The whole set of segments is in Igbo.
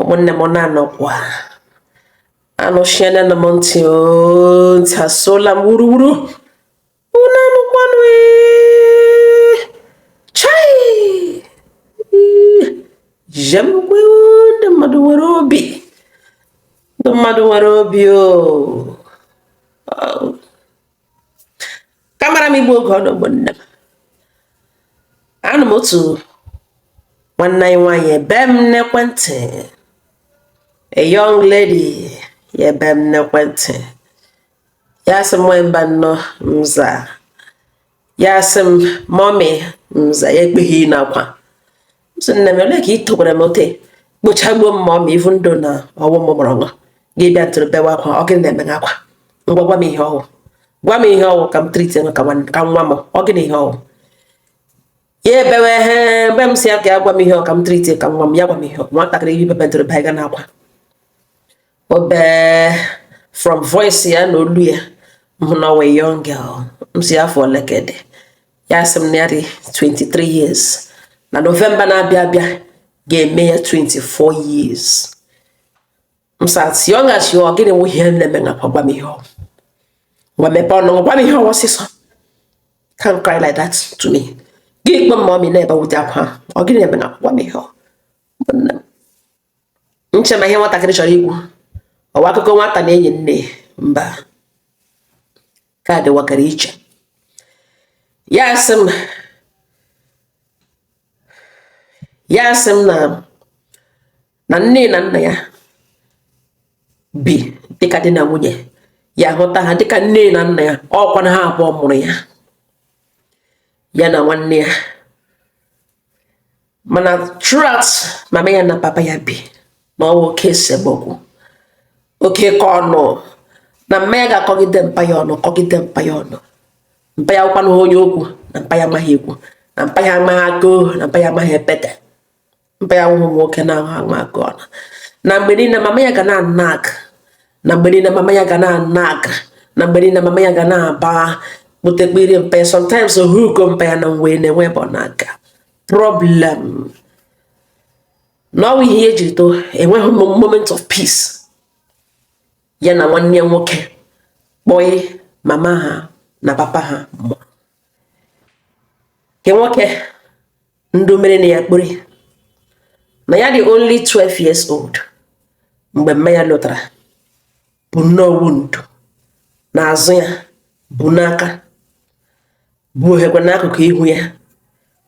Ụmụnne m na-anọkwa anụchiene m ntị oo, ntị asụla m wuruwuru. Unu anụkwanụ ee? Chai! Jemkwe, ndị mmadụ nwere obi, ndị mmadụ nwere obi o. Ka mara m igbu oge ọnụ, ụmụnne m, anụ m otu nwanne anyị nwaanyị ebe m n'ekwentị, a young lady ya ebe m n'ekwentị. Ya sị m, nwee mba nnọọ mza. Ya sị m, "Mommy," mza ya ekpeghị n'akwa. M sị, "Nne m, olee ka ị tokwara m ote kpochagbuo m mommy, even though na ọwụ m mụrụ nwa gị bịa ntụrụ bewe akwa? Ọ gịnị na-eme gị akwa? Ngwa, gwa m ihe ọwụ, gwa m ihe ọwụ ka m treat ka nwa m. Ọ gịnị ihe ọwụ?" Ya ebewe he mgbe m si ya ka ya gwa m ihe ọ ka m treat ka nwa m. Ya gwa m ihe ọ. Nwatakịrị ibe bentụrụ baiga n'akwa o bee. From voice ya na olu ya, m hụ na ọ wee young girl. M si, "Afọ ole ka dị?" Ya sị m na ya dị 23 years, na November na-abịa abịa ga-eme ya 24 years. M sị, "As young as you are, gịnị wụ ihe na-eme ngakwa? Gwa m ihe ọ. Ngwa, mepee ọnụ, gwa m ihe ọ ọsịsọ. Can't cry like that to me. Gị kpọ m mommy na-ebe wute akwa. Ọ gịnị na-eme ngakwa? Gwa m ihe ọ." Nne m, nche ma ihe nwatakịrị chọrọ ikwu ọwa akụkọ nwata na enyi nne mba ka dịwakara iche. Ya sị m na nne na nna ya bi dịka di na nwunye. Ya hụta ha dịka nne na nna ya, ọkwa na ha abụọ mụrụ ya, ya na nwanne ya. Mana throughout mama ya na papa ya bi na ọwa oke esemokwu, oke ịkọ ọnụ, na mma ya ga-akọgide mpa ya ọnụ, kọgide mpa ya ọnụ. Mpa ya wụkwanụ onye okwu, na mpa ya amaghị ekwu, na mpa ya amaghị agụ, na mpa ya amaghị epete. Mpa ya nwụhụ nwoke na-ahụ ama agụ ọnụ, na mgbe niile mama ya ga na-anag, na mgbe niile mama ya ga na-anag, na mgbe niile mama ya ga na-aba kputekpiri mpa ya. Sometimes ohuko mpa ya na wee na-enwe ebe ọ na-aga problem, na ọnwụ ihe ejiri too enweghị moment of peace. Ya na nwanne ya nwoke kpọị mama ha na papa ha mụrụ nke nwoke ndụ mere na ya kpori na ya dị only 12 years old mgbe mma ya lụtara, bụ nnọọ wound n'azụ ya, bụ n'aka, bụ ohekwe n'akụkụ ihu ya,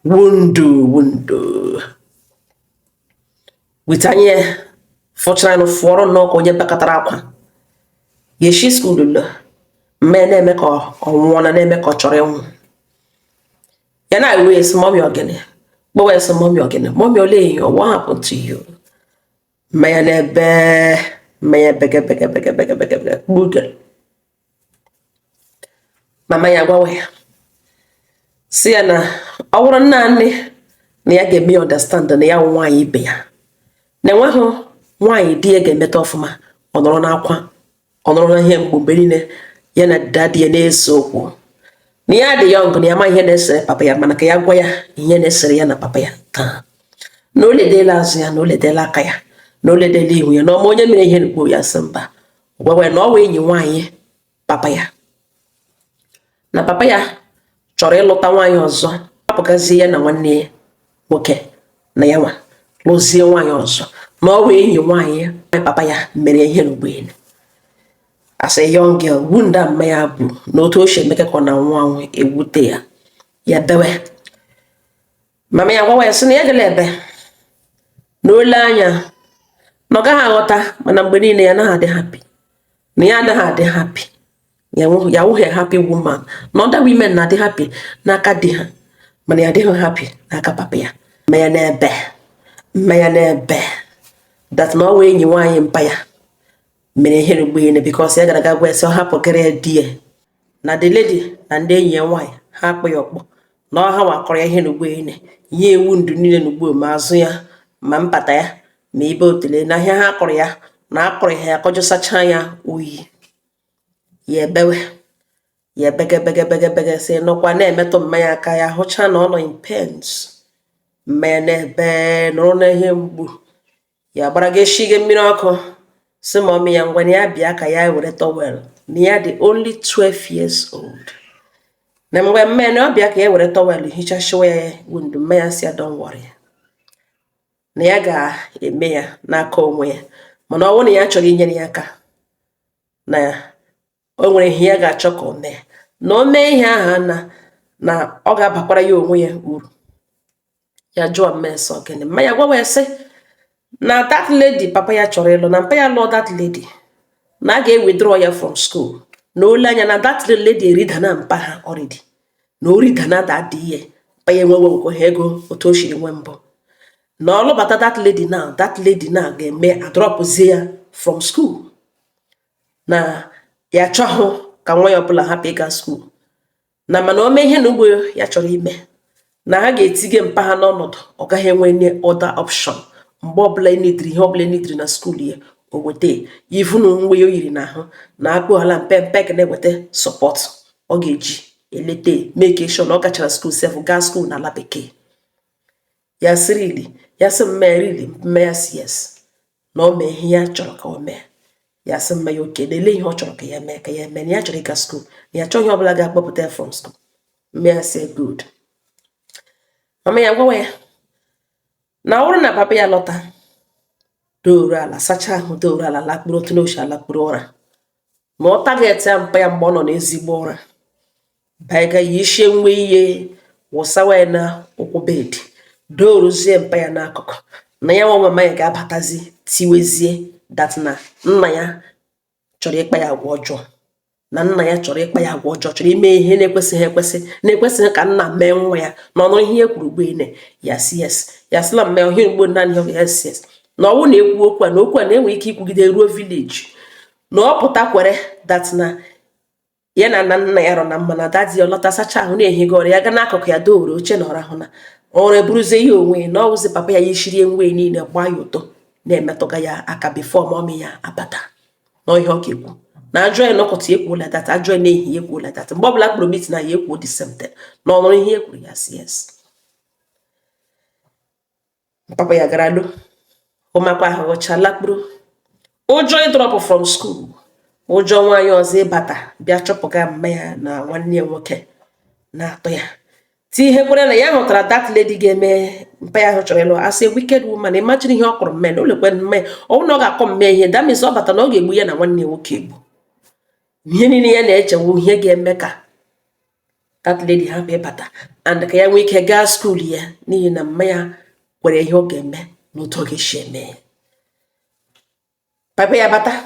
wound, wound with anya ya fụchara nụ fụọrọ nnọọ ka onye bekatara akwa. Ya eshi school lọ, mma ya na-eme ka ọ nwụọ, na na-eme ka ọ chọrọ ịnwụ. Ya na-ewe esi, "Mommy, ogene?" Kpọwa esi, "Mommy, ogene? Mommy, olee ihe? What happened to you?" Mma ya na-ebe, mma ya bege bege bege bege bege bege gbuge. Mama ya gwawa ya si ya na ọ bụrụ naanị na ya ga-eme ya understand na ya wụ nwaanyị ibe ya, na enweghị nwaanyị di ya ga-emeta ọfụma, ọ nọrọ n'akwa, ọ nọrọ na ihe mgbu mgbe niile, ya na daddy ya na-ese okwu, na ya dị young, na ya ma ihe na-esere papa ya, mana ka ya gwa ya ihe na-esere ya na papa ya taa, na o ledela azụ ya, na o ledela aka ya, na o ledela ihu ya, na ọma onye mere ihe n'ugbo. Ya sị mba. Gwawa ya na ọ wụ enyi nwaanyị papa ya, na papa ya chọrọ ịlụta nwaanyị ọzọ, hapụgazie ya na nwanne ya nwoke na ya nwa lụzie nwaanyị ọzọ, na ọ wụ enyi nwaanyị papa ya mere ihe n'ugbo elu. As a young girl, wound a mma ya bụ na otu o si emeke ka ọ na-anwụ anwụ ewute ya. Ya bewe. Mama ya gwawa ya sị na ya gala ebe na ole anya na ọ gaghị aghọta, mana mgbe niile ya anaghị adị happy, na ya anaghị adị happy, ya wụghị happy woman, na other women na-adị happy n'aka di ha, mana ya adịghị happy n'aka papa ya. Mma ya n'ebe, mma ya n'ebe that na ọ wụ enyi nwaanyị mpa ya mere ihe n'ugbo ene, because ya gara aga gwa ya sị ọ hapụkịrị ya di ya, na the lady na ndị enyi ya nwaanyị ha akpọ ya ọkpọ, na ọ ha wakọrọ ya ihe n'ugbo ene ihe ewu ndụ niile n'ugbo, ma azụ ya, ma mpata ya, ma ibe otele na ahịa ha kọrọ ya, na akọrọ ya akọjọsacha ya oyi. Ya ebewe, ya ebege bege bege bege, sị nọkwa na-emetụ mmanya aka, ya hụcha na ọ nọ in pains. Mmanya na-ebe, nọrọ n'ihe mgbu. Ya gbara ga eshige mmiri ọkụ, sị mummy ya ngwa, na ya bịa ka ya were towel, na ya dị only 12 years old, na mgbe mme na ọ bịa ka ya were towel hichasịwa ya wound. Mme ya si ya don't worry, na ya ga-eme ya n'aka onwe ya, mana ọ bụrụ na ya chọrọ inyere ya aka, na o nwere ihe ya ga-achọ ka o mee, na o mee ihe ahụ na ọ ga-abakwara ya onwe ya uru. Ya jụọ mme sọ gịnị. Mma ya gwawa ya sị na that lady papa ya chọrọ ịlụ, na mpa ya lụọ that lady, na a ga-ewithdraw ya from school, na ole anya na that lady eridana mpa ha already, na o ridana that dị ihe mpa ya enwewe nkwe ego otu o siri nwe mbụ, na ọ lụbata that lady now, that lady now ga-eme adropụzie ya from school, na ya achọghị ka nwa ya ọbụla hapụ ịga school, na mana o mee ihe na ugbo ya chọrọ ime, na ha ga-etige mpa ha n'ọnọdụ ọ gaghị enwe any other option. Mgbe ọbụla enidiri ihe ọbụla enidiri na school ya, o weta ivunu nwe ya o yiri n'ahụ na akpụghala mpe mpe ga na-eweta support ọ ga-eji elete, make sure na ọ gachara school sef, gaa school n'ala bekee. Ya sị really? Ya sị mma ya really? Mma ya sị yes, na o mee ihe ya chọrọ ka o mee. Ya sị mma ya oke, lelee ihe ọ chọrọ ka ya mee, ka ya mee, na ya chọrọ ịga school, na ya achọghị ọbụla ga-akpọpụta ya from school. Mma ya sị good. Mama ya gwawa ya na ọ bụrụ na papa ya lọta, dooru ala, sachaa ahụ, dooru ala, lakpuru otu n'oshi alakpuru ụra, ma ọ target ya mpa ya mgbe ọ nọ n'ezigbo ụra, baiga ya ishie nwe ihe wụsawa ya na ụkwụ bed, dooruzie mpa ya n'akụkụ, na ya nwa mama ya ga-abatazi tiwezie that na nna ya chọrọ ịkpa ya agwa ọjọọ, na nna ya chọrọ ịkpa ya agwa ọjọọ, chọrọ ime ihe na-ekwesịghị ekwesị, na-ekwesịghị ka nna mee nwa ya, na ọnụrụ ihe e kwuru ugbo ene. Ya si yes. Ya sịla mme ihe ugbo naanị ihe. Ya si yes, na ọwụ na ekwu okwu a, na okwu a na-enwe ike ikwugide ruo village, na ọ pụta kwere that na ya na na nna ya rọ na mma, na daddy ya lọta, sacha ahụ, na-ehigo ọrụ ya, ga n'akụkụ ya dowere oche na ọrahụ, na ọrụ eburuzie ya onwe ya, na ọ wụzi papa ya ya ishirie nwe niile gbaa ya ụtọ na-emetụga ya aka before mummy ya abata, na ihe ọ ga-ekwu na ajọ ya n'ụkọtụ ya ekwuola that, ajọ ya n'ehihie ekwuola that, mgbe ọbụla kpọrọ meeting na ya ekwuo the same thing, na ọ nụrụ ihe e kwuru. Ya si yes. Papa ya gara lo ụmakwa ahụ ọcha lakpuru. Ụjọ ịdrop from school, ụjọ nwaanyị ọzọ ịbata bịa chọpụga mma ya na nwanne ya nwoke na-atụ ya tinyekwere na ya hụtara that lady ga-eme mpa ya ahụ chọrọ ịlụ as a wicked woman. Imagine ihe ọ kọrọ mme na olekwe mme ọ bụrụ na ọ ga-akọ mme ihe, that means ọ bata na ọ ga-egbu ya na nwanne ya nwoke egbu. Ihe niile ya na-echewu ihe ga-eme ka that lady hapụ ịbata and ka ya nwee ike gaa school ya, n'ihi na mma ya kwere ihe ọ ga-eme na otu ọ ga-esi eme ya. Papa ya bata,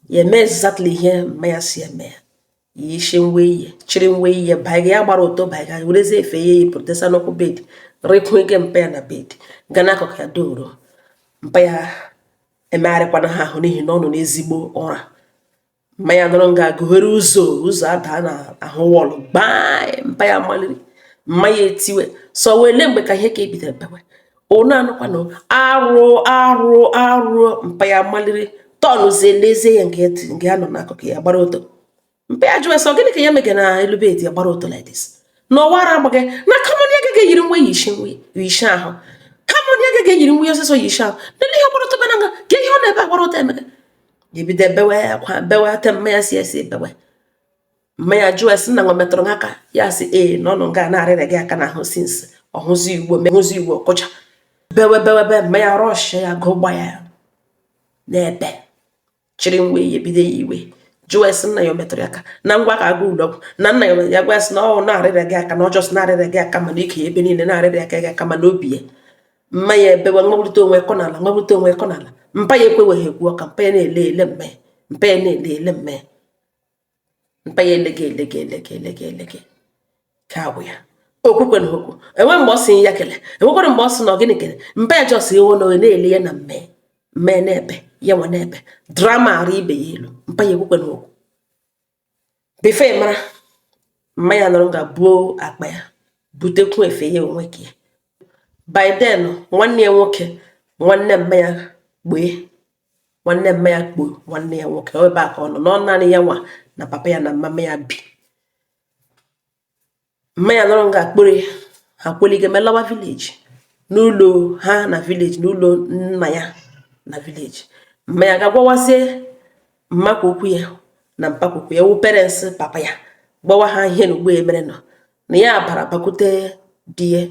ya eme exactly ihe mma ya si eme ya. Ya ishi nwe ihe, chịrị nwe ihe baiga ya, gbara ụtọ baiga, werezie efe ya yipụrụ desa n'ụkwụ bed, rịkwụ mpa ya na bed, gaa n'akụkụ ya doro. Mpa ya emegharịkwana ha ahụ n'ihi na ọ nọ n'ezigbo ụra. Mma ya nọrọ nga gụghere ụzọ, ụzọ ada na ahụ wall gbaa. Mpa ya maliri, mma ya etiwe sọ wele mgbe ka ihe ka ebidoro bewe ụnụ anụkwanụ arụ arụ arụ. Mpa ya maliri tọnụzie, lezie ya nke ya nọ n'akụkụ ya gbara ụtọ. Mpa ya jụọ sọ gịnị ka ya mege na elu bed ya gbara ụtọ like this, na ọwa ara agbaghị, na kama ya agaghị eyiri nwa ya ishi nwa yishi ahụ, kama ya agaghị eyiri nwa ya ọsịsọ yishi ahụ, nele ihe gbara ụtọ bana nga ka ihe ọ na-ebe agbara ụtọ emege. Ya ebido bewe akwa, bewe ate mma ya si esi bewe. Mma ya jụọ sị na nwa metụrụ ha aka. Ya sị ee, na ọ nọ nga na-arịrịa gị aka n'ahụ since ọhụzi igbo hụzi igbo kụcha bewe bewe be. Mma ya rush ya gụgba ya n'ebe chịrị nwe ya, ebido ya iwe, jụọ sị nna ya o metụrụ ya aka na ngwa ka aga ụlọ ọgwụ, na nna ya ya gwa sị na ọ na-arịrịa gị aka, na ọjọọ sị na-arịrịa gị aka, mana ike ya ebe niile na-arịrịa aka gị aka, mana obi ya. Mma ya ebewe, nwewulite onwe kọ n'ala, nwewulite onwe kọ n'ala. Mpa ya ekweweghị ekwu ọka. Mpa ya na-ele ele mma ya, mpa ya na-ele ele mma ya, mpa ya elege elege elege elege elege ka agwụ ya okwukwe na okwu enwe mgbe ọ sị ya kele, enwekwara mgbe ọ sị na ọ gịnị kele. Mpa ya just ewo na na-ele ya na mme mme na-ebe ya nwa na-ebe drama ara ibe ya elu. Mpa ya ekwukwe na okwu before ya mara, mma ya nọrọ nga buo akpa ya, butekwu efe ya onwe ka ya. By then nwanne ya nwoke, nwanne mma ya gbee, nwanne mma ya kpo nwanne ya nwoke ebe a ka ọ nọ nọ naanị ya nwa na papa ya na mama ya bi. Mma ya nọrọ nga akpụrị ha kwelige melawa village, n'ụlọ ha na village, n'ụlọ nna ya. Na village, mma ya ga-agwawazie mmakwa okwu ya na mpakwukwu ya wụ parents papa ya, gbawa ha ihe na ugbo emere nọ na ya bara bakwute di ya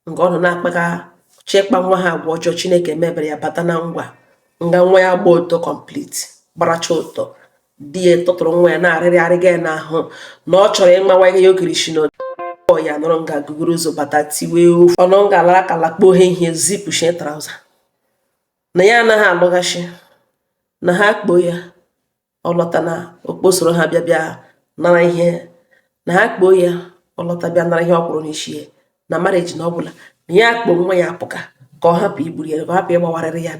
nga ọ nọ na-akpaga chịkpa nwa ha agwa ọjọọ. Chineke mebere ya bata na ngwa nga nwa ya gba ụtọ complete, gbaracha ụtọ. Di ya tụtụrụ nwa ya na-arịrị arịga ya n'ahụ na ọ chọrọ ịmawa ihe ya okirishi na ọ ya nọrọ nga gụgụrụ ụzọ bata tiwe ofu ọnụ nga lara ka lakpuo ha ihe zipụshie trouser na ya anaghị alụghachi na ha kpoo ya. Ọ lọta na okposoro ha bịa bịa nara ihe na ha kpoo ya. Ọ lọta bịa nara ihe ọ kwụrụ n'isi ya na marriage na ọbụla na ya kpoo nwa ya apụga ka ọ hapụ igburu ya, ka ọ hapụ ịgbawarịrị ya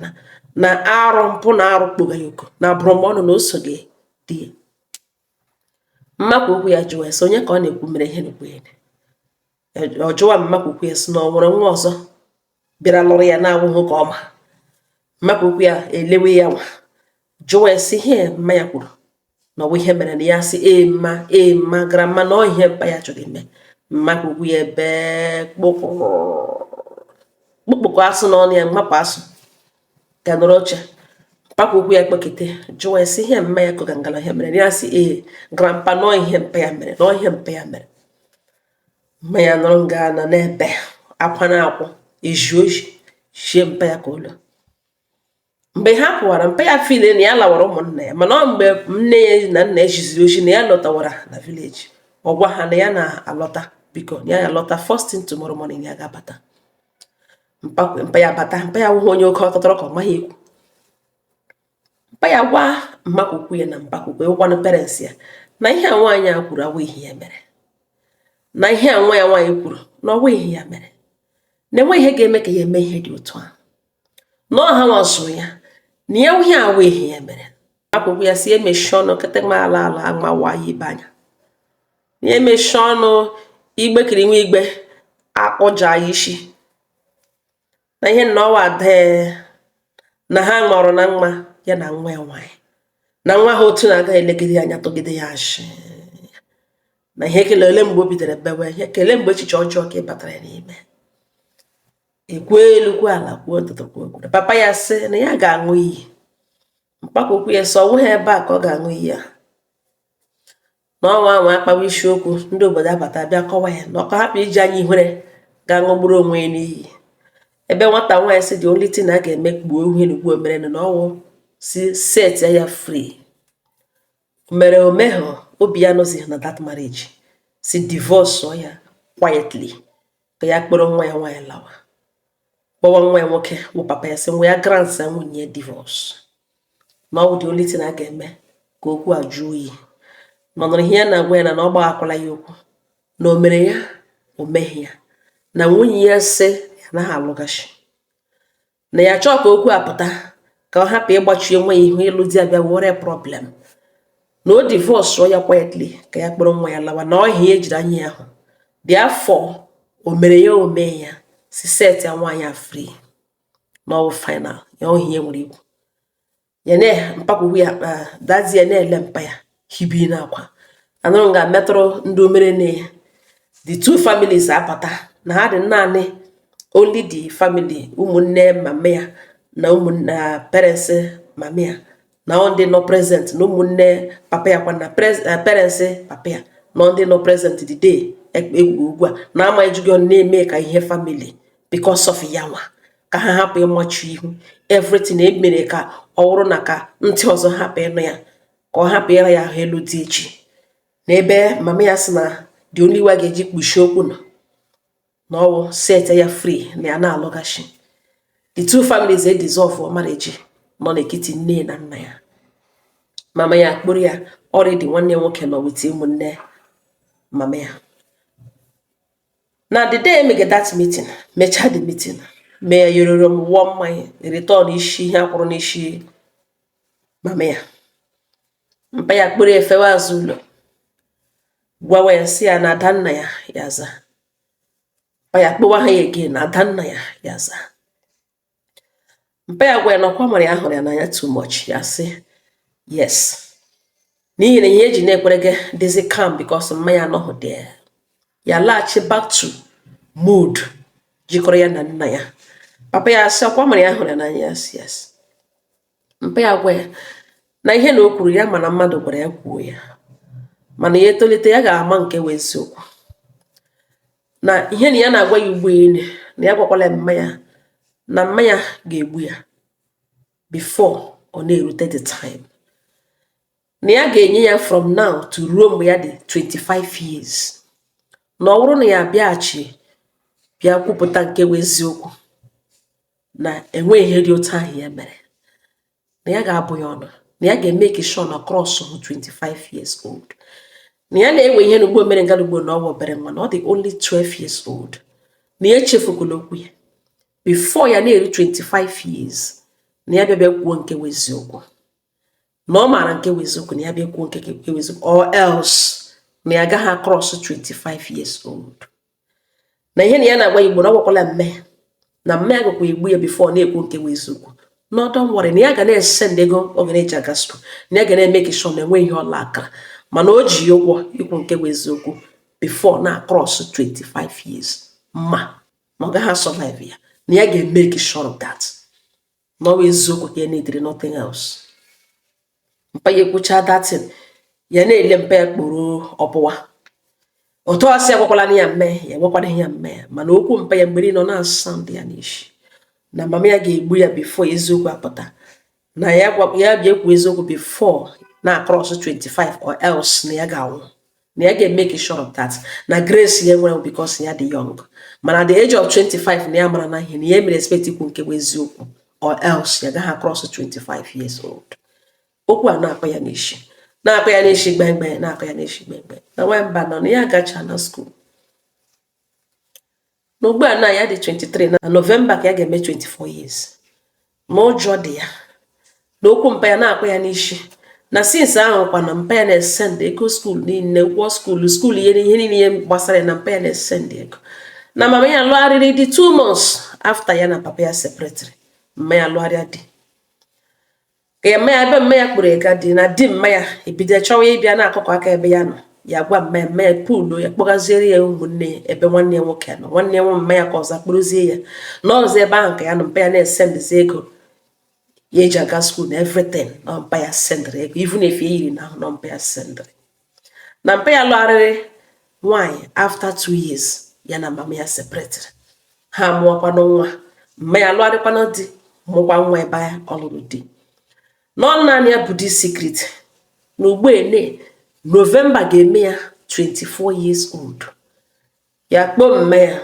na arụ mpụ na arụ kpoga ya oko na abụrụmọnụ na o so gị di ya. Mmakwa okwu ya jụwa ya sị onye ka ọ na-ekwu mere ihe na-ekwu ya. Ọ jụwa mmakwa okwu ya sị na ọ nwere nwa ọzọ bịara lụrụ ya na-awụghị ka ọma. Mmakwa okwu ya elewe ya nwa, jụwa ya sị ihe mma ya kwuru na ọwụ ihe mere na ya sị ee mma, ee mma, grandma, na ọ ihe mpa ya chọrọ ime. Mmakwa okwu ya ebe kpụkpụkọ asụ n'ọnụ ya, mmapụ asụ ga nọrọ oche. Mpakwa okwu ya kpọkete, jụwa ya sị ihe mma ya kọga ngala ihe mere na ya sị ee grandpa, na ọ ihe mpa ya mere, na ọ ihe mpa ya mere. Mma ya nọrọ nga nọ n'ebe akwa na-akwụ eji oji shie mpa ya ka ụlọ. Mgbe ha pụwara, mpa ya feel na ya lawara ụmụnna ya, mana ọ mgbe nne ya na nna ya jiziri oji na ya lọtawara na village, ọ gwa ha na ya na-alọta, biko, na ya alọta first thing tomorrow morning, ya ga-abata. Mpa mpa ya bata, mpa ya wụghị onye oke ọtọtọrọ ka ọ maghị ekwu. Mpa ya gwa mmakwukwu ya na mpakwukwu ịgwanụ parents ya na ihe a nwaanyị a kwuru awụ ihe ya mere, na ihe a nwa ya nwaanyị kwuru na ọwụ ihe ya mere, na enwe ihe ga-eme ka ya eme ihe dị otu a, na ọha nwa zụrụ ya na ya ihe awụ ihe ya mere. Akwụkwọ ya si emechi ọnụ kịtịkpa ala ala agbawa ya ibe anya na ya emechi ọnụ igbe kiri nwa igbe akpọja ya isi na ihe na ọwa ada na ha ṅụrụ na nwa ya na nwa ya nwaanyị na nwa ha otu na-aga elegide ya anya tụgide ya ashị na ihe kele ole mgbe o bidoro bewe ihe kele mgbe echiche ọjọọ ka ị batara ya n'ime. Ekwu elu kwuo ala, kwuo ntụtụ, kwuo okwuru. Papa ya sị na ya ga-aṅụ iyi. Mkpakwukwu ya sị ọwụghị ebe a ka ọ ga-aṅụ iyi a, na ọnwa anwa akpawa isiokwu ndị obodo abata bịa kọwa ya na ọkọ hapụ iji anya ihere ga-aṅụgburu onwe ya n'iyi ebe nwata nwaanyị sị the only thing a ga-eme kpuo ihe na ugbu mere na ọwụ si set ya free mere omehụ obi ya nọzighị na that marriage, si divorce ya quietly ka ya kpọrọ nwa ya nwaanyị lawa. Kpọwa nwa ya nwoke wụ papa ya sị nwa ya grant ya nwunye ya divorce, na ọ wụ the only thing a ga-eme ka okwu a jụọ oyi. Na ọ nụrụ ihe ya na-agwa ya na ọ gbaghakwala ya okwu na o mere ya o meghị ya na nwunye ya sị ya anaghị alụghachi, na ya chọọ ka okwu a pụta ka ọ hapụ ịgbachi onwe ya ihu ịlụ di abịa were problem, na o divorce ya quietly ka ya kpọrọ nwa ya lawa, na ọhịa ejiri anya ya hụ dị afọ o mere ya o mee ya si set ya nwaanyị a free, na ọ bụ final ya ọhịa nwere ikwu ya na mpakwukwu ya dazi ya na-ele mpa ya hibi n'akwa anụrụ nga metụrụ ndị omere nne ya. The two families apụta na ha dị naanị only the family ụmụnne mama ya na ụmụnne parents mama ya na ọ ndị nọ present na ụmụnne papa ya kwa na parents papa ya na ndị nọ present the day egwu ugwu a na ama ejugo na-eme ka ihe family because of ya nwa ka ha hapụ ịmachi ihu everything emere ka ọ wụrụ na ka ntị ọzọ hapụ ịnụ ya, ka ọ hapụ ịra ya ahụ elu dị echi na ebe mama ya sị na the only way a ga-eji kpuchie okwu nọ na ọwụ set ya free na ya na-alụghachi. The two families e dissolve marriage nọ n'etiti nne na nna ya. Mama ya kpụrụ ya already, nwanne ya nwoke nọ with ụmụnne mama ya. Na the day emege that meeting, mechaa the meeting, mee ya yororo m wụọ mmanya return isi ihe akwụrụ n'isi mama ya. Mpa ya kpụrụ efewe azụ ụlọ gwawa ya sị ya na adanna ya ya za. Mpa ya kpọwa ha ya again na adanna ya ya za. Mpa ya gwa ya na ọkwa mara ya hụrụ ya n'anya too much. Ya sị yes, n'ihi na ihe eji na-ekwere gị dịzi calm because mma ya anọghị there. Ya laghachi back to mood jikọrọ ya na nna ya. Papa ya sị ọkwa mara ya hụrụ ya n'anya. Ya sị yes. Mpa ya gwa ya na ihe na o kwuru ya, mana mmadụ gwara ya kwuo ya, mana ya etolite, ya ga-ama nke wụ eziokwu. Na ihe na ya na-agwa ya ugbu elu, na ya gwakwala mma ya na mma ya ga-egbu ya before ọ na-erute the time, na ya ga-enye ya from now to ruo mgbe ya dị 25 years, na ọ bụrụ na ya bịaghachi bịa kwupụta nke wụ eziokwu, na enweghị ihe dị otu ahụ ya mere, na ya ga-abụ ya ọnụ, na ya ga-emeke sure na cross 25 years old, na ya na-ewe ihe n'ugbo mere nga n'ugbo, na ọ bụ obere nwa, na ọ dị only 12 years old, na ya echefukwala okwu ya. Before ya na-eru 25 years, na ya bịa bịa kwuo nke wụ eziokwu, na ọ maara nke wụ eziokwu, na ya bịa kwuo nke wụ eziokwu, or else na ya agaghị cross 25 years old. Na ihe na ya na-agwa ya Igbo, na ọ gwakwala mme na mme ya gakwa egbu ya before na-ekwu nke wụ eziokwu. No, don't worry, na ya ga na-esend ego ọ ga na-eji aga school, na ya ga na-eme sure na enweghị ihe ọla akara, mana o ji ya ụgwọ ikwu nke wụ eziokwu before na cross 25 years, ma na ọ gaghị survive ya, na ya ga-emeke sure of that, na ọ bụ eziokwu ka ya neediri, nothing else. Mpa ya ekwucha datin, ya na-ele mpa ya kporo ọbụwa otu ọ sị agwakwala na ya mme ya, agwakwana ya mme ya, mana okwu mpa ya mgbe niile ọ na-asound ya n'isi, na mama ya ga-egbu ya before eziokwu apụta, na ya gwa ya bịa ekwu eziokwu before na cross 25, or else na ya ga-anwụ, na ya ga-emeke sure of that, na grace ya nwere because ya dị young, mana at the age of 25 na ya mara na ihe na ya mere expect ikwu nke bụ eziokwu, or else ya gaghị cross 25 years old. Okwu a na-akọ ya n'isi, na-akọ ya n'isi gbemgbe, na-akọ ya n'isi gbemgbe. Na nwamba nọ na ya agacha na school, na ugbu a na ya dị 23, na November ka ya ga-eme 24 years, na ụjọ dị ya, na okwu mpa ya na-akọ ya n'isi, na since ahụ kwa na mpa ya na-esend ego school niile, ụgwọ school, school, ihe niile, ihe gbasara ya, na mpa ya na-esend ego. Na mama ya lụgharịrị di 2 months after ya na papa ya separatịrị. Mma ya lụgharịa di ka ya mma ya ebe mma ya kpụrụ ịga di, na di mma ya ebido chọwa ịbịa na-akụkọ aka ebe ya nọ. Ya gwa mma ya, mma ya pulu ya, kpọgaziere ya ụmụnne ya ebe nwanne ya nwoke nọ, nwanne ya nwa mma ya ka ọzọ kpụrụzie ya n'ọzọ ebe ahụ ka ya nọ. Mpa ya na-esendizi ego ya eji aga school na everything, na mpa ya sendịrị ego, even efe yiri na ahụ, na mpa ya sendịrị. Na mpa ya lụgharịrị nwaanyị after 2 years ya na mama ya separatịrị, ha mụọkwanụ nwa. Mma ya lụgharịkwanụ di, mụkwa nwa ebe ọ lụrụ di. Nọ naanị ya bụ di secret, na ugbu ene November ga-eme ya 24 years old. Ya kpọọ mma ya,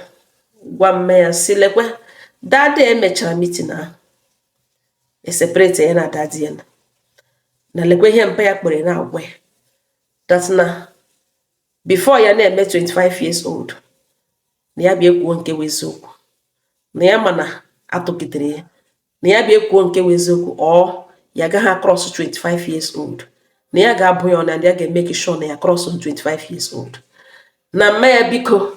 gwa mma ya si lekwe daddy emechara meeting ahụ eseparate ya na daddy ya, na lekwe ihe mpa ya kpere na-agwa ya, that na before ya na-eme 25 years old, na ya bịa kwuo nke wụ eziokwu, na ya ma na atụgidere ya, na ya bịa kwuo nke wụ eziokwu, ọ ya agaghị cross 25 years old, na ya ga-abụ ya ọ na ya ga-emeke sure na ya cross 25 years old. Na mma ya biko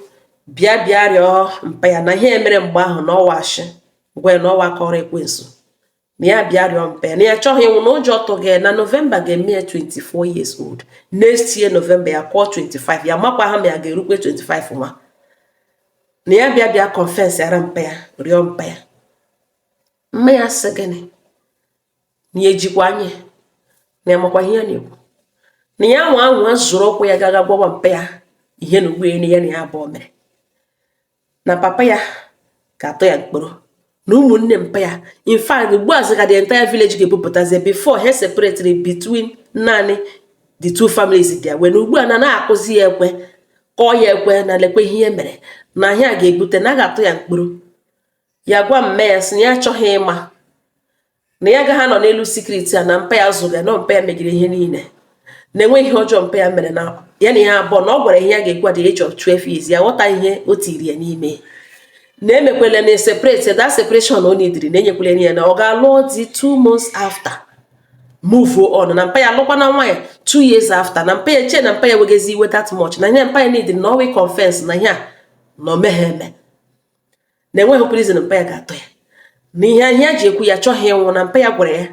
bịa bịa rịọ mpa ya na ihe mere mgbe ahụ na ọwa ashị, gwa ya na ọwa akọrọ ekwensu, na ya bịa rịọ mpa ya, na ya chọghị ịnwụ, na ụjọ tụghị ya, na November ga-eme ya 24 years old, next year November ya kụọ 25, ya makwa ha ma ya ga-erukwe 25 nwa, na ya bịa bịa confess ara mpa ya, rịọ mpa ya. Mma ya sị gịnị? Na ya ejikwa anya na ya makwa ihe ya na-ekwu, na ya nwa anwa zụrụ ụkwụ ya gaga gwawa mpa ya ihe na ugbo elu ya na ya abụọ mere, na papa ya ga-atụ ya mkpọrọ na ụmụnne mpa ya. In fact, ugbu a ka the entire village ga-ebupụtazi before ha separately between naanị the two families dị wee, na ugbu a na na-akụzi ya ekwe, kọọ ya ekwe, na lekwe ihe ya mere, na ihe a ga-ebute na a ga-atụ ya mkpọrọ. Ya gwa mme ya sị na ya achọghị ịma, na ya agaghị anọ n'elu secret a, na mpa ya zụrụ ya, na mpa ya megide ihe niile, na enweghị ihe ọjọọ mpa ya mere, na ya na ya abụọ, na ọ gwara ihe ya ga-ekwu at the age of 12 years, ya ghọta ihe o tiri ya n'ime, na emekwele na separate, that separation o nidiri, na enyekwele ya na ọ ga-alụọ di 2 months after, move on, na mpa ya alụkwana nwaanyị 2 years after, na mpa ya eche na mpa ya wegezi iwe that much, na ihe mpa ya nidiri na ọwa confess na ihe a na o meghe eme, na enweghị prison mpa ya ga-atụ ya, na ihe ihe ya ji ekwu ya chọghị ịnwụ, na mpa ya gwara ya,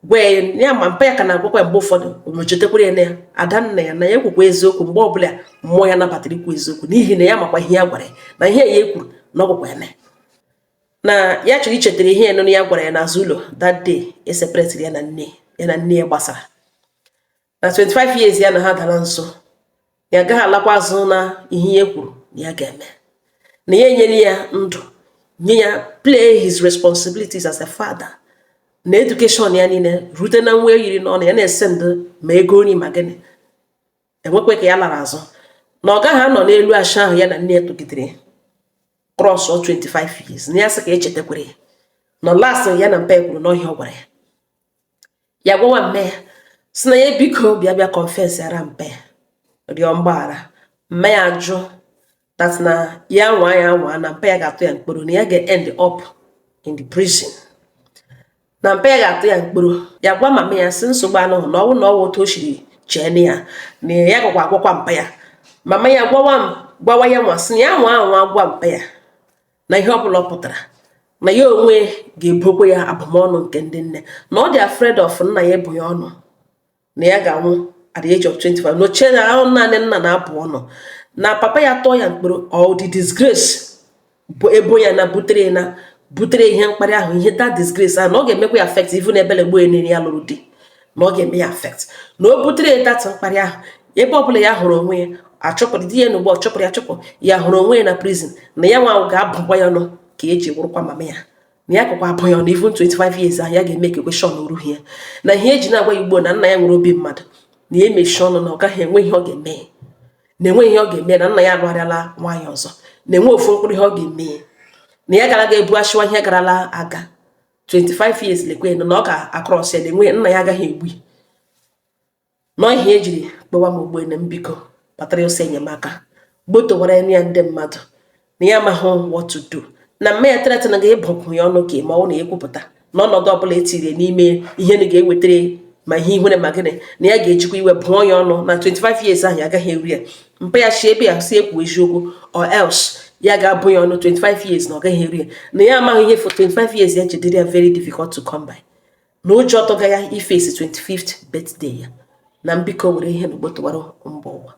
gwa ya ya, ma mpa ya ka na-agwakwa ya mgbe ụfọdụ, o chetakwara ya na ya ada nna ya, na ya ekwukwa eziokwu mgbe ọbụla mmụọ ya nabatara ikwu eziokwu, n'ihi na ya makwa ihe ya gwara ya, na ihe ya ekwuru na ọ gwakwa ya mee. Na ya chọrọ ichetara ihe nụ ya gwara ya n'azụ ụlọ that day e separate ya na nne ya, na nne ya gbasara na 25 years ya na ha dara nso. Ya agaghị alakwa azụ na ihe ya kwuru na ya ga-eme, na ya enyere ya ndụ, nye ya play his responsibilities as a father na education ya niile rute na nwa yiri n'ọnụ ya na-ese ndụ ma ego nri ma gịnị. Enwekwe ka ya lara azụ na ọ gaghị anọ n'elu asha ahụ ya na nne ya tụgidere cross 25 years. Na ya sị ka echetakwere ya na last ya na mpa ya kwuru n'ọhịa ọ gwara ya. Ya gwawa mme ya si na ya biko bịa bịa confess ara mpa ya, rịọ mgbaghara. Mme ya ajụ that na ya nwa ya nwa na mpa ya ga-atụ ya mkpụrụ, na ya ga-end up in the prison, na mpa ya ga-atụ ya mkpụrụ. Ya gwa mama ya si nsogbu anụhụ, na ọwụ na ọwụ otu o siri chee na ya na ya gakwa agwakwa mpa ya. Mama ya gwawa ya nwa sị na ya nwa anwa gwa mpa ya na ihe ọbụla ọ pụtara na ya onwe ga-ebokwa ya abụmọnụ nke ndị nne, na ọ dị afraid of nna ya ebu ya ọnụ, na ya ga-anwụ at the age of 25, na ochie na ahụ naanị nna na-abụ ọnụ, na papa ya tụọ ya mkpụrụ, ọ dị disgrace bụ ebo ya na butere na butere ihe mkparị ahụ, ihe that disgrace ahụ, na ọ ga-emekwa ya affect even ebele gboo enere ya lụrụ di, na ọ ga-eme ya affect na o butere ya that mkparị ahụ. Ebe ọbụla ya hụrụ onwe ya, achụpụrụ di ya n'ugbo, ọ chụpụrụ ya, chụpụ ya, hụrụ onwe ya na prison, na ya nwa ga-abụkwa ya ọnụ ka eji wụrụkwa mama ya, na ya kụkwa abụ ya ọnụ even 25 years ahụ ya ga-eme ka ekweshọn oruhi ya. Na ihe eji na-agwa ya ugbo na nna ya nwere obi mmadụ, na ya emechi ọnụ, na ọ gaghị enwe ihe ọ ga-eme, na enwe ihe ọ ga-eme, na nna ya alụgharịala nwaanyị ọzọ, na enwe ofu mkpụrụ ihe ọ ga-eme, na ya gara aga ebu ashiwa ihe garala aga 25 years. Lekwe na ọ ga-across ya, na enwe nna ya agaghị egbu ya. Nọ ihe ejiri kpọwa m ugbo na mbiko kpatara ya ọsọ enyemaka gbotowara ya ndị mmadụ, na ya amaghị what to do, na mma ya threaten ga ịbụkwụ ya ọnụ ka ma ọ na ekwupụta n'ọnọdụ ọbụla etiri n'ime ihe na ga-ewetara ma ihe ihere ma gịnị, na ya ga-ejikwa iwe bụọ ya ọnụ na 25 years ahụ ya agaghị eru ya. Mpa ya si ebe ya si ekwu eziokwu or else ya ga-abụ ya ọnụ 25 years, na ọ gaghị eru ya, na ya amaghị ihe for 25 years ya jidere ya very difficult to come by, na ụjọ tụga ya iface 25th birthday ya. Na mbiko were ihe na ugbotowara mba ụwa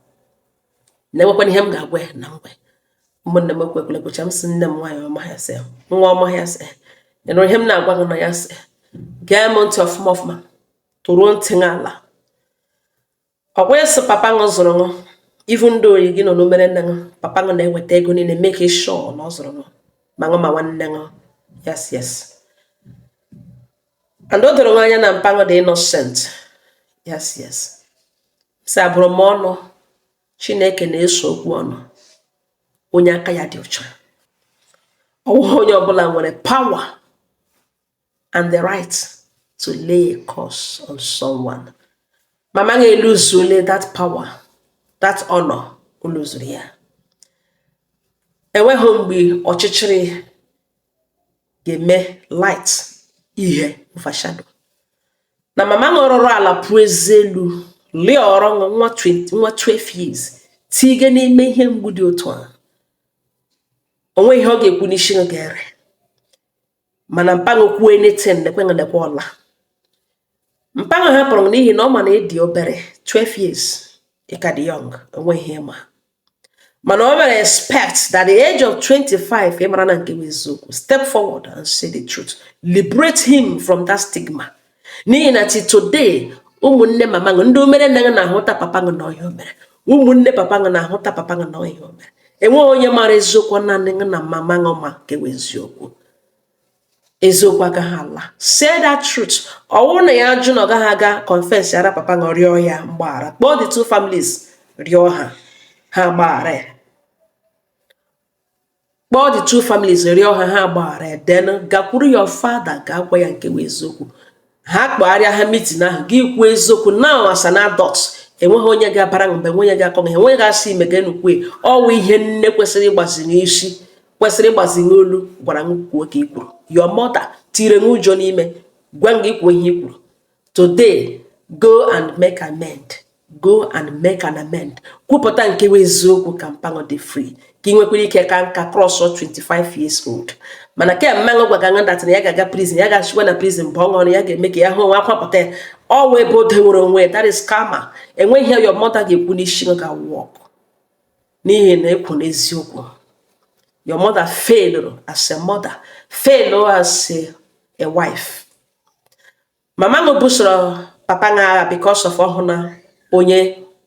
na-enwekwana ihe m ga-agwa ya na mgbe ụmụnne m ekwekwele kwecha m sị nne m nwaanyị ọma ya sị nwa ọma ya sị ị nụrụ ihe m na-agwa gị na ya sị gee m ntị ọfụma ọfụma, tụruo ntị gị ala. Ọkwa ịsị papa ṅụ zụrụ ṅụ ivu ndị oyi gị nọ n'omere nne ṅụ, papa ṅụ na-eweta ego niile make sure na ọ zụrụ ṅụ ma ṅụ ma nwanne ṅụ. Yes, and o doro m anya na mpa ṅụ dị innocent. Yes, sị abụrụ m ọnụ Chineke na-eso okwu ọnụ onye aka ya dị ọcha. Ọwụghị onye ọbụla nwere power and the right to lay a curse on someone. Mama ga-eluzuole that power, that honor, o luzuru ya. Enweghị mgbe ọchịchịrị ga-eme light ihe overshadow na mama ṅụrụrụ ala pụọ eze elu lie ọrọ nwa 20, nwa 12 years tige n'ime ihe mgbu dị otu a. Onwe ihe ọ ga-ekwu n'isi ga-ere mana mpaghị kwuo anything lekwe lekwe ọla mpaghị hapụrụ n'ihi na ọ ma na ịdị obere 12 years, ị ka dị young, onwe ihe ma. Mana o mere expect that the age of 25 ị mara na nke bụ eziokwu, step forward and say the truth, liberate him from that stigma, n'ihi na till today ụmụnne mama gị ndị omere nne gị na-ahụta papa gị na ihe o mere, ụmụnne papa gị na-ahụta papa gị na ihe o mere. Enweghị onye mara eziokwu, naanị gị na mama gị ma nke bụ eziokwu. Eziokwu agaghị ala. Say that truth. Ọ bụrụ na ya jụ na ọ gaghị aga confess ara papa gị, rịọ ya mgbaghara, kpọọ the two families, rịọ ha, ha gbaghara ya. Kpọọ the two families, rịọ ha, ha gbaghara ya. Then gakwuru your father, ga-agwa ya nke bụ eziokwu. Ha kpọgharịa ha meeting ahụ, gị kwuo eziokwu now as an adult. Enweghị onye ga-abara mgbe enweghị onye ga-akọ gị, enweghị ga-asị imege ọwụ ihe nne kwesịrị ịgbazinye isi, kwesịrị ịgbazinye olu gwara m kwuo ka ị kwuru. Your mother tire m ụjọ n'ime gwa m gị kwuo ihe i kwuru. Today go and make amend, go and make an amend, kwupụta nke bụ eziokwu ka mpanụ dị free, ka ị nwekwara ike ka nka cross 25 years old. Mana ke mmanụ gwaga nga that na ya ga-aga prison, ya ga-achịkwa na prison bụ ọṅụ ya ga-eme ka ya hụ onwe akwapụta ya ọwụ ebe o dewere onwe. That is karma. Enweghị ihe your mother ga-ekwu n'isi ga work n'ihi na ekwu n'eziokwu. Your mother failed as a mother, Fail as a wife. Mama ṅụ busoro papa ṅa agha because of ọhụ na onye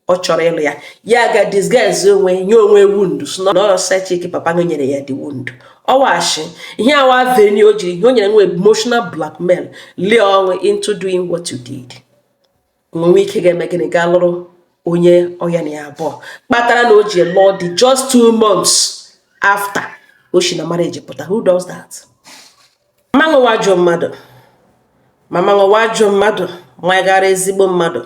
ọ chọrọ ịlụ ya. Ya ga disguise onwe, nye onwe wound, so na ọ side chick papa ṅụ nyere ya the wound. Ọwashi ihe awa avenue o jiri ihe o nyere nwe emotional blackmail, lie ọnwụ into doing what you did, ka o nwee ike ga-eme gịnị? Gaa lụrụ onye ọya na ya abụọ kpatara na o ji lụọ di just 2 months after o si na marriage pụta. Who does that? Mama ṅụwa ajọ mmadụ, mama ṅụwa ajọ mmadụ, nwegara ezigbo mmadụ.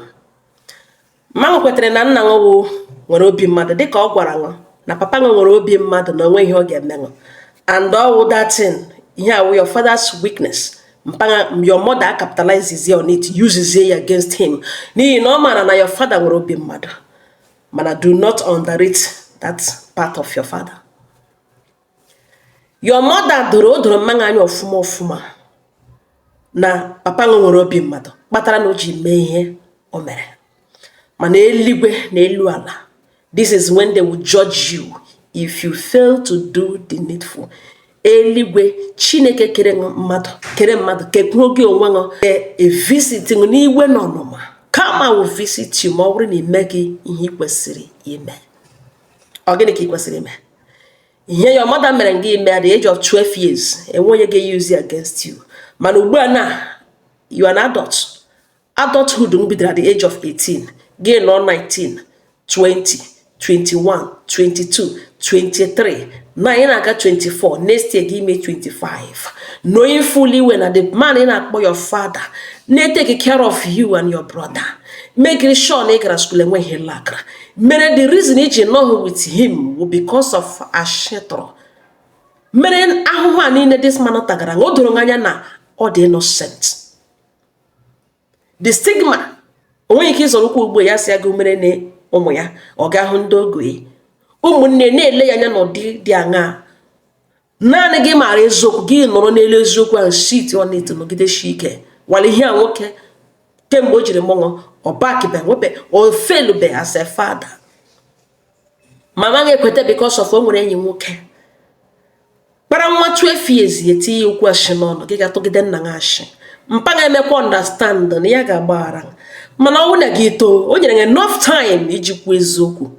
Mama kwetere na nna ṅụwụ nwere obi mmadụ, dịka ọ gwara ṅụ na papa ṅụ nwere obi mmadụ, na onwe ihe ọ ga-eme ṅụ, and all that thing, ihe awụ your father's weakness. Mpaghara your mother capitalizes on it, uses ya against him, n'ihi na ọ maara na your father nwere obi mmadụ. Mana do not underrate that part of your father. Your mother doro o doro mmanya anya ọfụma ọfụma na papa ṅụ nwere obi mmadụ, kpatara na o ji mee ihe o mere. Mana eluigwe na elu ala, this is when they will judge you if you fail to do the needful. Eluigwe, Chineke kere mmadụ, kere mmadụ, kekwuo gị onwe ṅụ, e visit n'iwe na ọnụma kama will visit you ma ọ bụrụ na ime gị ihe ị kwesịrị ime. Ọ gịnị ka ị kwesịrị ime? Ihe your mother mere gị ime at the age of 12 years, enwe onye ga-use it against you. Mana ugbu a na you are an adult. Adulthood m bidoro at the age of 18. Gị nọ 19, 20, 21, 22, 23, na ị na-aga 24. Next year gị ime 25, knowing fully well na the man ị na-akpọ your father na-etake care of you and your brother, making sure na ị gara school, enweghị lakra mere. The reason iji nọghị with him bụ because of ashịtọrọ mere ahụhụ a niile this man tagara. O doro anya na ọ dị innocent. The stigma, o nweghị ike ịzọrọ ụkwụ ugbo ya si agụ mere na ụmụ ya ọ ga-ahụ ndị ogo ya, ụmụnne na-ele ya anya n'ụdị dị aṅaa. Naanị gị maara eziokwu. Gị nọrọ n'elu eziokwu ahụ, sit on it, nọgideshi ike. Wala ihe a nwoke kemgbe o jiri mụnwụ ọ bakibe nwepe o failube as a father. Mama ga-ekweta because of o nwere enyi nwoke kpara nwa 12 years ya, etinye ya okwu ashị n'ọnụ. Gị ga-atụgide nna gị ashị. Mpa ga-emekwa understand na ya ga-agbaghara, mana ọ bụrụ na gị too, o nyere gị enough time iji kwuo eziokwu.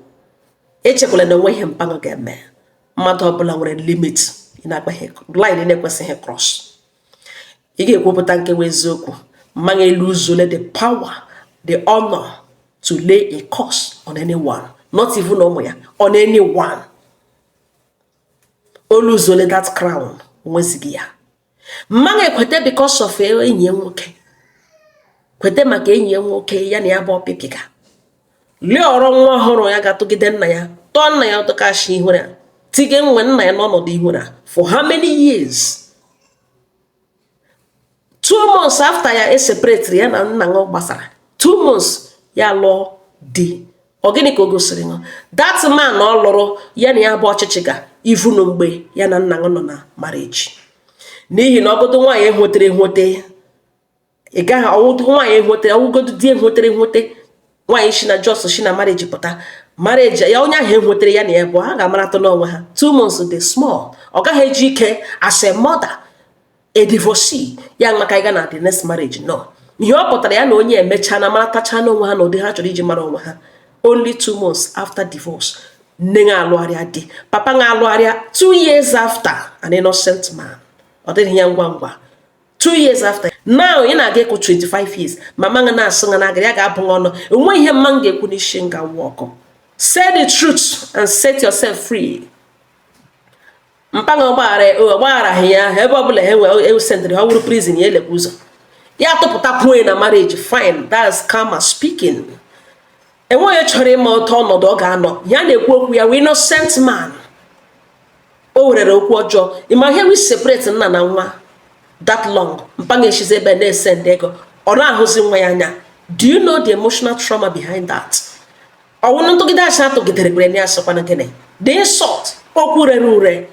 Echekwala na onwe ihe mpa ga-eme. Mmadụ ọbụla nwere limit ị na-agbaghị, line ị na-ekwesịghị cross. Ị ga-ekwupụta nke bụ eziokwu. Mmanya elu uzole the power, the honor to lay a curse on anyone, not even ụmụ ya, on anyone. Olu zole that crown, onwezighị ya. Mmanya ekwete because of enyi ya nwoke, kwete maka enyi ya nwoke ya na ya bụ ọpịpịga lie ọrọ nwa ọhụrụ ya ga-atụgide nna ya, tọọ nna ya ụtọkashi ihu ya, tige nwe nna ya n'ọnọdụ ihu na for how many years. 2 months after ya eseparate ya na nna ya gbasara, 2 months ya lụọ di. Ọ gịnị ka o gosiri ṅụ? That man ọ lụrụ ya na ya bụ ọchịchị ga ivunu mgbe ya na nna nọ na marriage, n'ihi na ọgọdụ nwaanyị ehwetere ehwete, ị gaghị ọwụdụ nwaanyị ehwetere, ọwụgodu di ehwetere ehwete. Nwaanyị shi na just shi na marriage pụta, marriage ya, onye ahụ ehwetere ya na ya bụ ha ga-amaratụ n'onwe ha. 2 months dị small. Ọ gaghị eji ike as a mother, a divorcee ya maka ịga na the next marriage. No, ihe ọ pụtara, ya na onye emechaa na maratacha n'onwe ha na ụdị ha chọrọ iji mara onwe ha only 2 months after divorce. Nne nga alụgharịa di, papa nga alụgharịa 2 years after. An innocent man, ọ dịghị ya ngwa ngwa. 2 years after, now ị na-aga ịkụ 25 years. Mama nga na-asụ nga na-aga ya ga-abụ ọnụ. Enwe ihe mma m ga-ekwu n'isi nga wọkụ. Say the truth and set yourself free. Mpaghara ọgbaghara ọgbagharaghị ya ebe ọbụla e nwe sendịrị ha wuru prison, ya elekwa ụzọ ya tụpụtakwuo na marriage. Fine, that's karma speaking. Enweghị onye chọrọ ịma otu ọnọdụ ọ ga-anọ. Ya na-ekwu okwu ya wee innocent man o werere okwu ọjọọ. Ịma ihe we separate nna na nwa that long, mpa ga-eshizi ebe na-esend ego, ọ na-ahụzi nwa ya anya. Do you know the emotional trauma behind that? Ọwụnụ ntụgide asị atụgidere kwere na ya sịkwana gịnị, the insult, okwu rere ure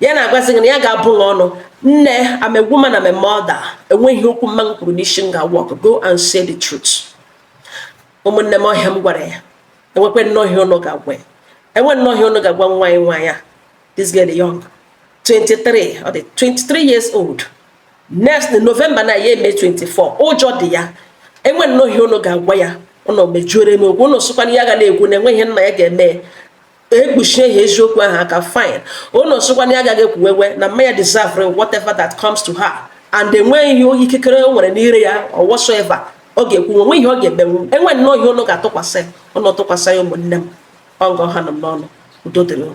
ya na-agwazi gị na ya ga-abụ nwa ọnụ. Nne, I'm a woman, I'm a mother. Enweghị okwu mma m kwuru n'isi m ga-work. Go and say the truth. Ụmụnne m, ọhịa m gwara ya, enwekwe nnọọ ihe ụnụ ga-agwa ya, enwe nnọọ ihe ụnụ ga-agwa nwa anyị nwaanyị a. This girl young, 23, ọ dị 23 years old. Next November na ya eme 24. Ụjọ dị ya. Enwe nnọọ ihe unu ga-agwa ya, unu mejuore m okwu. Unu sịkwana ya ga na-ekwu na enweghị nna ya ga-eme, ekpuchie ya eziokwu ahụ aka, fine. Unu sịkwana ya agaghị ekwuwewe na mma ya deserve whatever that comes to her, and enweghị ihe ikikere o nwere n'ire ya or whatsoever ọ ga-ekwu, onwe ihe ọ ga-emenwu. Enwe nnọọ ihe unu ga-atụkwasị, unu tụkwasị ya. Ụmụnne m, ọngọ ha nọ m n'ọnụ. Udo dịrị unu.